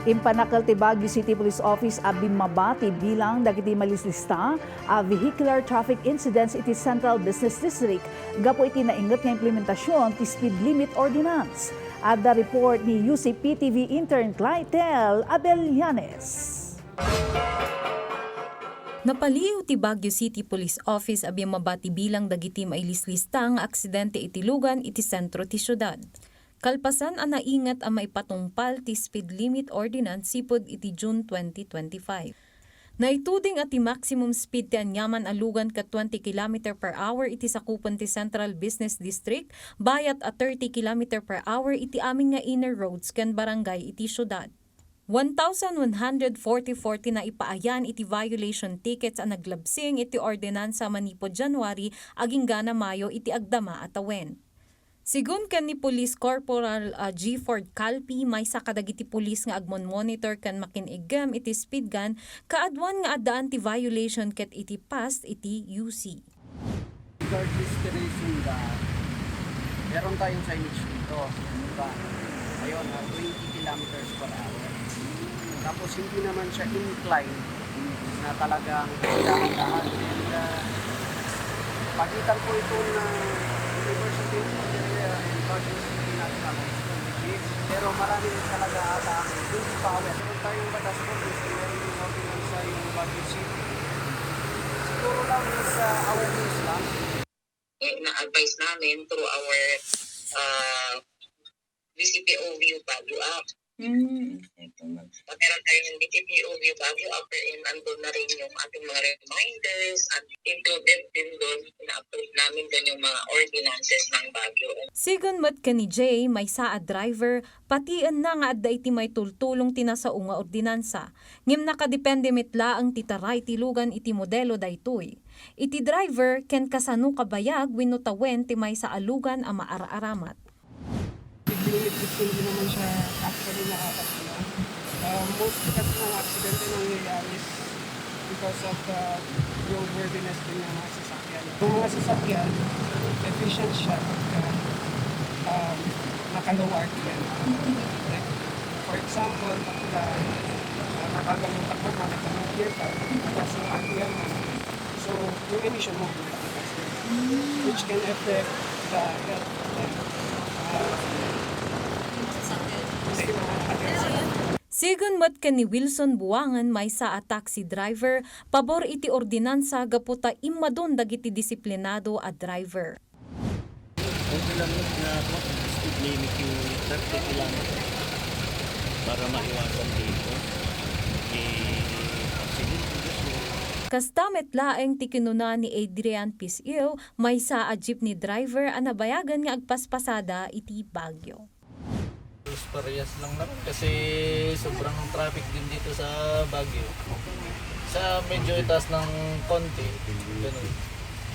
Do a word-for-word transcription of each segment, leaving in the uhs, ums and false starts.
Impanakel ti Baguio City Police Office a bimmabati bilang dagiti malislista a vehicular traffic incidents iti Central Business District gapu iti nainget nga implementasion ti speed limit ordinance. Adda report ni U C P T V intern Clytel Abelianes. Napaliiw ti Baguio City Police Office a bimmabati bilang dagiti mailislista nga aksidente iti lugan iti sentro ti siudad. Kalpasan a nainget a maipatungpal ti speed limit ordinance sipud iti June twenty twenty-five. Naituding a ti maximum speed ti aniaman a lugan ket twenty kilometer per hour iti sakupen ti Central Business District, bayat a thirty kilometer per hour iti amin nga inner roads ken barangay iti siudad. One thousand one hundred forty-four ti naipaayan iti violation tickets a naglabsing iti ordinansa manipud January agingga na Mayo iti agdama a tawen. Sigun ken ni Police Corporal, ah, Gifford Calpi, maysa kadagiti pulis nga agmon-monitor ken makin-iggem iti speed gun, kaaduan nga addaan ti violation ket iti past iti U C. Regardless ti reason da, meron tayong signage dito, di ba? Ngayon, ah, twenty kilometers per hour. Tapos hindi naman siya incline na talagang dahan-dahan. And, ah, pagitan po ito ng University of Cordillera and Baguio City National High School, which is, pero marami rin talaga ata ang wind power. Meron tayong batas po, kasi meron yung ordinansa yung Baguio City. Siguro lang is, ah, awareness lang. Eh, na-advise namin through our, ah, V C P O V U Baguio Act. Mm, okay po, ma'am. Meron tayong V C P O V U Baguio Act wherein andun na rin yung ating mga reminders at included din dun, ina-approve namin dun yung mga ordinances ng Baguio. Sigun met ken ni Jay, maysa a driver, patienna nga adda iti maitultulong ti nasao nga ordinansa. Ngem nakadepende met laeng ti taray ti lugan iti modelo daytoy. Iti driver ken kasano kabayag wenno tawen ti maysa a lugan a maar-aramat. Speed limit system din naman siya actually nakakatulong. Ah, mostly kasi ng aksidente nangyayari is because of the roadworthiness din ng mga sasakyan. Yung mga sasakyan, efficient siya pagka, um, naka-low R P M. Like, for example, pagka, ah, mabagal yung takbo mo, naka-low gear ka, mataas yung R P M mo. So, yung emission mo, mataas yun. Which can affect the health of the, uh, Sigun met ken ni Wilson Buangan, maysa a taxi driver, pabor iti ordinansa gapu ta immadon dagiti disiplinado a driver. Okay lang yun nga, speed limit yung thirty kilometer para maiwasan dito. Eh, aksidente, Diyos ko. Kasta met laeng ti kinuna ni Adrian Pis-io, maysa a jeepney driver a nabayagan nga agpaspasada iti Baguio. Parehas lang naman kasi sobrang traffic din dito sa Baguio. Sa medyo itaas ng konti, ganun.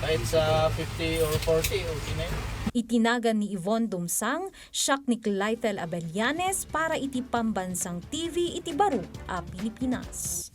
Kahit sa fifty or forty, okay na yun. Iti nagan ni Yvonne Dumsang, siak ni Clytel Abellanes para iti Pambansang T V iti baro a Pilipinas.